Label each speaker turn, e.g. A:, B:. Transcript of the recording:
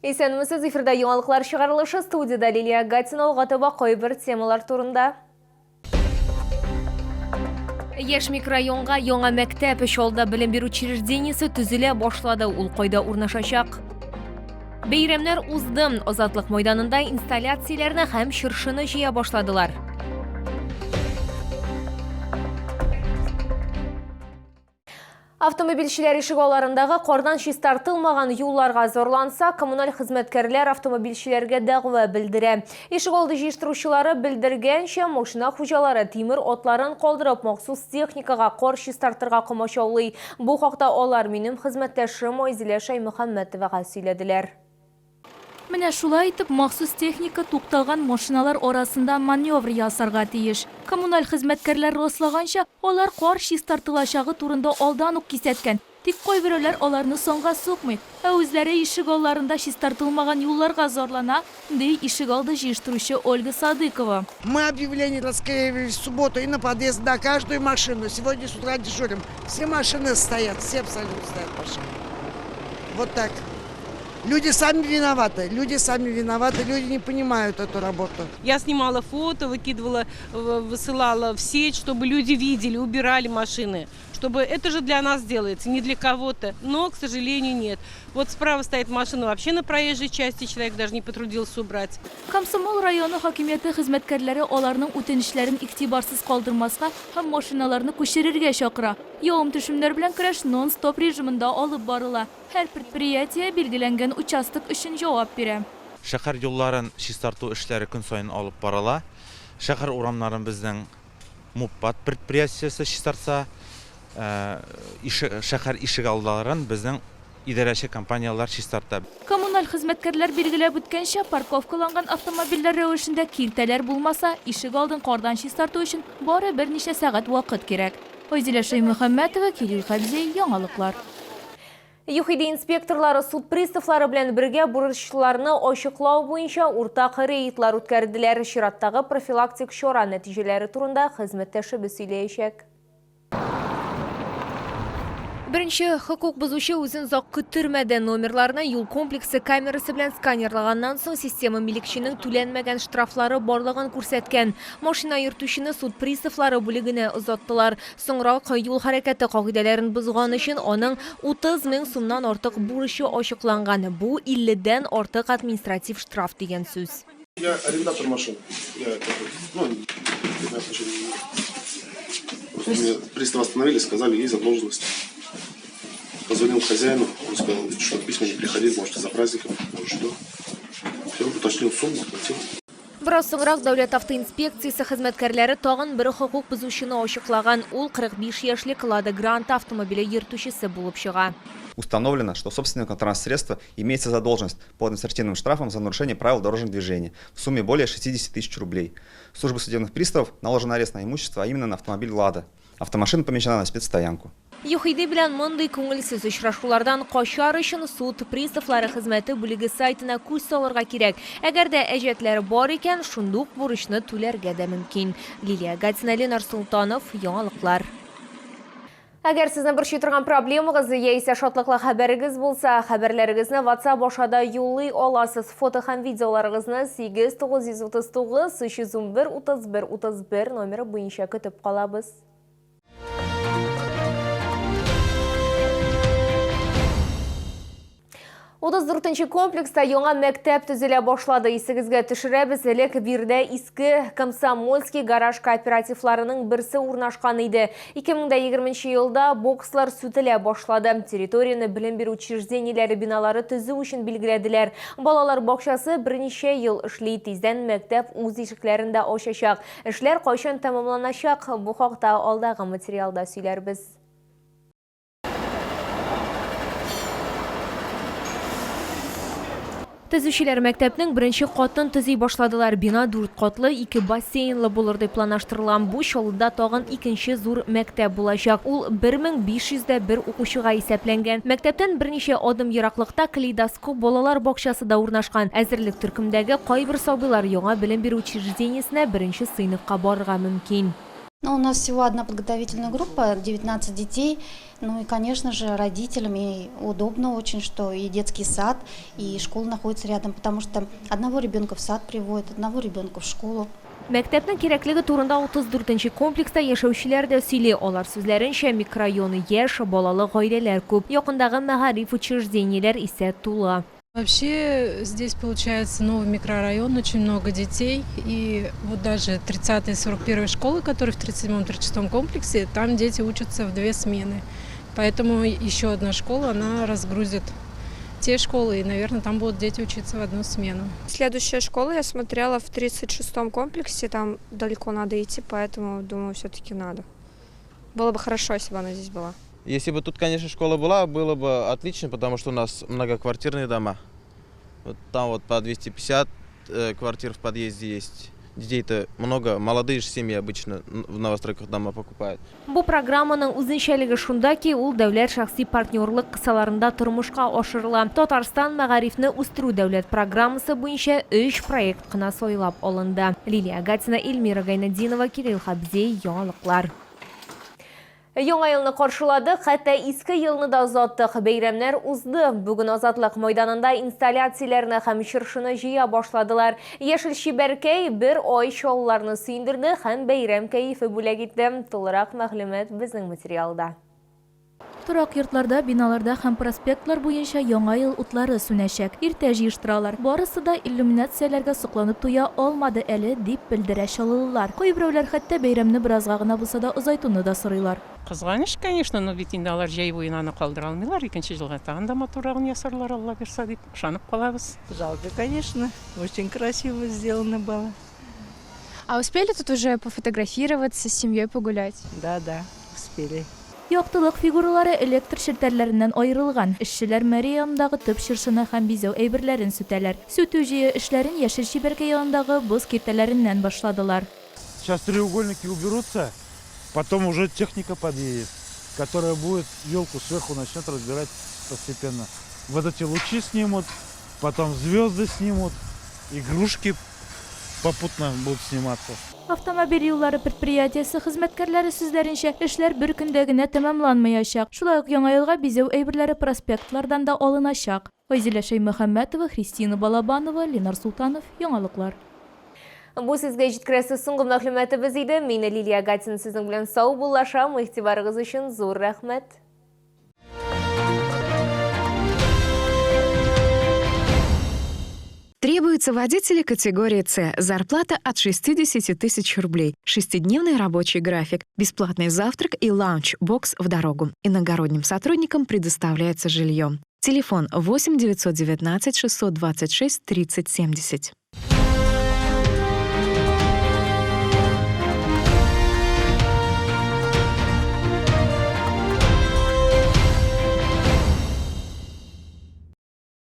A: Исәнмесез, эфирда яңалыклар чыгарылышы, студиядә Лилия Гатина, алга таба кайбер темалар турында. Яшь микрорайонга яңа мәктәп, Чаллыда белем бирү учреждениесе төзелә башлады. Ул кайда урнашачак? Бәйрәмнәр узды. Азатлык майданында инсталляцияләрне һәм чыршыны җыя башладылар. Автомобильчеләр ишегалларындагы кардан чистартылмаган юлларга зарланса, коммуналь хезмәткәрләр автомобильчеләргә дәгъва белдерә. Ишегалды җыештыручылары белдергәнчә, машина хуҗалары тимер атларын калдырып, махсус техникага кар чистартырга комачаулый. Бу хакта алар минем хезмәттәшем Айзилә Шәймөхәммәтовага сөйләделәр.
B: Менә шулай итеп, махсус техника тукталган машиналар арасында маневр ясарга тиеш. Коммуналь хезмәткәрләр раслаганча, алар кар чистартылачагы турында алдан ук кисәткән. Тик кайберәүләр аларны санга сукмый, ә үзләре ишегалларында чистартылмаган юлларга зарлана, ди ишегалды җыештыручы Ольга Садыкова.
C: Мы объявление расклеивали в субботу и на подъезд, на каждую машину. Сегодня с утра дежурим. Все машины стоят, все абсолютно стоят машины. Вот так. Люди сами виноваты, люди сами виноваты, люди не понимают эту работу.
D: Я снимала фото, выкидывала, высылала в сеть, чтобы люди видели, убирали машины. Чтобы это же для нас делается, не для кого-то. Но, к сожалению, нет. Вот справа стоит машина вообще на проезжей части, человек даже не потрудился убрать.
B: Комсомол районы хакимияте хезмәткәрләре аларның үтенечләрен игътибарсыз калдырмаска һәм машиналарны күчерергә чакыра. Явым-төшемнәр белән көрәш нон-стоп режимында алып барыла. Һәр предприятие билгеләнгән участок өчен җавап бирә.
E: Шәһәр юлларын чистарту эшләре көн саен алып барыла. Шәһәр урамнарын безнең МУПАТ предприятиесе чистартса, шәһәр ишегалларын безнең идарәче компанияләр чистарта.
B: Коммуналь хезмәткәрләр билгеләп үткәнчә, парковкаланган автомобильләр рәвешендә киртәләр булмаса, ишегалдын кардан чистарту өчен бары берничә сәгать вакыт кирәк. Айзилә Шәймөхәммәтова, Кирилл Хәбзиев, Яңалыклар.
A: ЮХИДИ инспекторлары суд приставлары белән бергә бурычларны ачыклау буенча уртак рейдлар үткәрделәр. Чираттагы профилактик чара нәтиҗәләре турында хезмәттәшебез сөйләячәк. Беренче хокук бозучы үзен озак көттермәде. Номерларны юл комплексы камерасы белән сканерлаганнан соң система милекченең түләнмәгән штрафлары барлыгын күрсәткән. Машина йөртүчене суд приставлары бүлегенә озаттылар. Соңрак юл хәрәкәте кагыйдәләрен бозган өчен аның 30 мең сумнан артык бурычы ачыкланган. Бу 50 дән артык административ штраф дигән сүз.
F: Я арендатор машин. Я как бы, ну, не отношения не имею. Просто меня пристав остановили, сказали, есть задолженность. Позвонил хозяину, он сказал, что письма не приходили, может, из-за праздников, может, что. Все, уточнил сумму, оплатил.
A: Бераз соңрак Дәүләт автоинспекциясе хезмәткәрләре тагын бер хокук бозучыны ачыклаган. Ул 45 яшьлек Лада Гранта автомобиле йөртүчесе булып чыга.
G: Установлено, что собственником транссредства имеется задолженность по административным штрафам за нарушение правил дорожного движения в сумме более 60 тысяч рублей. Служба судебных приставов наложена арест на имущество, а именно на автомобиль «Лада». Автомашина помещена на спецстоянку.
A: ЮХИДИ белән мондый күңелсез очрашулардан качар өчен суд приставлары хезмәте бүлеге сайтына күз салырга кирәк. Әгәр дә әҗәтләр бар икән, шундук бурычны түләргә дә мөмкин. Лилия Гатина, Ленар Солтанов, Яңалыклар. Әгәр сезне борчый торган проблемагыз яисә шатлыклы хәбәрегез булса, хәбәрләрегезне WhatsApp аша да юллый аласыз. Фото һәм видеоларыгызны 8 939 311 31 31 номеры буенча көтеп калабыз. 34 нче комплекста яңа мәктәп төзелә башлады. Исегезгә төшерәбез, элек биредә иске Комсомольский гараж кооперативларының берсе урнашкан иде. 2020 елда бокслар сүтелә башлады. Территорияне белем бирү учреждениеләре биналары төзү өчен билгеләделәр. Балалар бакчасы берничә ел эшли, тиздән мәктәп үз ишекләрен дә ачачак. Эшләр кайчан тәмамланачак? Бу хакта алдагы материалда сөйләрбез. Төзүчеләр мәктәпнең беренче катын төзи башладылар. Бина дүрт катлы, ике бассейнлы булыр дип планлаштырыла. Бу Чаллыда тагын икенче зур мәктәп булачак. Ул 1501 укучыга исәпләнгән. Мәктәптән берничә адым ераклыкта Калейдоскоп балалар бакчасы да урнашкан. Әзерлек төркемдәге кайбер сабыйлар яңа белем бирү учреждениесенә беренче сыйныфка барырга мөмкин.
H: Ну, у нас всего одна подготовительная группа, 19 детей. Ну и, конечно же, родителям и удобно очень, что и детский сад, и школа находится рядом, потому что одного ребенка в сад приводят, одного ребенка в школу.
A: Мәктәпнең кирәклеге турында 34 нче комплекста яшәүчеләр дә сөйли. Алар сүзләренчә, микрорайон яшь, балалы гаиләләр күп. Якындагы мәгариф учреждениеләр исә тулы.
I: Вообще здесь получается новый микрорайон, очень много детей. И вот даже 30-й и 41-й школы, которые в 37-м, 36-м комплексе, там дети учатся в две смены. Поэтому еще одна школа, она разгрузит те школы, и, наверное, там будут дети учиться в одну смену.
J: Следующая школа я смотрела в 36-м комплексе, там далеко надо идти, поэтому, думаю, все-таки надо. Было бы хорошо, если бы она здесь была.
K: Если бы тут, конечно, школа была, было бы отлично, потому что у нас многоквартирные дома. Вот там вот по 250 квартир в подъезде есть. Детей-то много, молодые же семьи обычно в новостройках дома покупают.
A: Бу программаның үзенчәлеге шунда ки, ул дәүләт-шәхси партнерлык кысаларында тормышка ашырыла. Татарстан мәгарифне үстерү дәүләт программасы буенча өч проект кына сайлап алынды. Лилия Гатина, Эльмира Гайнетдинова, Кирилл Хабзей, Яңалыклар. Яңа елны каршыладык, хәтта иске елны да озаттык. Бәйрәмнәр узды. Бүген Азатлык майданында инсталляцияләрне һәм чыршыны җыя башладылар. Яшел чибәркәй бер ай чаллыларны сөендерде һәм бәйрәм кәефе бүләк итте. Тулырак мәгълүмат безнең материалда.
B: Торак йортларда, биналарда һәм проспектлар буенча Яңа ел утлары сүнәчәк. Иртә җыештыралар. Барысы да иллюминацияләргә сокланып туя алмады әле, дип белдерә чаллылылар. Кайберәүләр хәтта бәйрәмне беразга гына булса да озайтуны да сорыйлар.
D: Кызганыч, конечно, но бит инде алар җәй буена аны калдыра алмыйлар. Икенче елга тагын да матуррагын ясарлар, Алла бирса, дип ышанып калабыз.
L: Жалко, конечно. Очень красиво сделано было.
J: А успели тут уже пофотографироваться, с семьей погулять?
L: Да, успели.
B: Яктылык фигуралары электр челтәрләреннән аерылган. Эшчеләр мэрия янындагы төп чыршыны һәм бизәү әйберләрен сүтәләр. Сүтү-җыю эшләрен Яшел чибәркәй янындагы боз киртәләреннән башладылар.
M: Сейчас треугольники уберутся, потом уже техника подъедет, которая будет елку сверху начнет разбирать постепенно. Вот эти лучи снимут, потом звезды снимут, игрушки попутно будут сниматься.
B: Автомобиль юллары предприятиесе хезмәткәрләре сүзләренчә, эшләр бер көндә генә тәмамланмаячак. Шулай ук Яңа елга бизәү әйберләре проспектлардан да алыначак. Айзилә Шәймөхәммәтова, Христина Балабанова, Ленар Солтанов, Яңалыклар.
A: Бу сезгә җиткерәсе соңгы мәгълүматыбыз иде. Мин Лилия Гатина сезнең белән саубуллашам. Игътибарыгыз өчен зур рәхмәт.
N: Требуются водители категории С. Зарплата от 60 тысяч рублей. Шестидневный рабочий график. Бесплатный завтрак и ланч-бокс в дорогу. Иногородним сотрудникам предоставляется жилье. Телефон 8 919 626 30 70.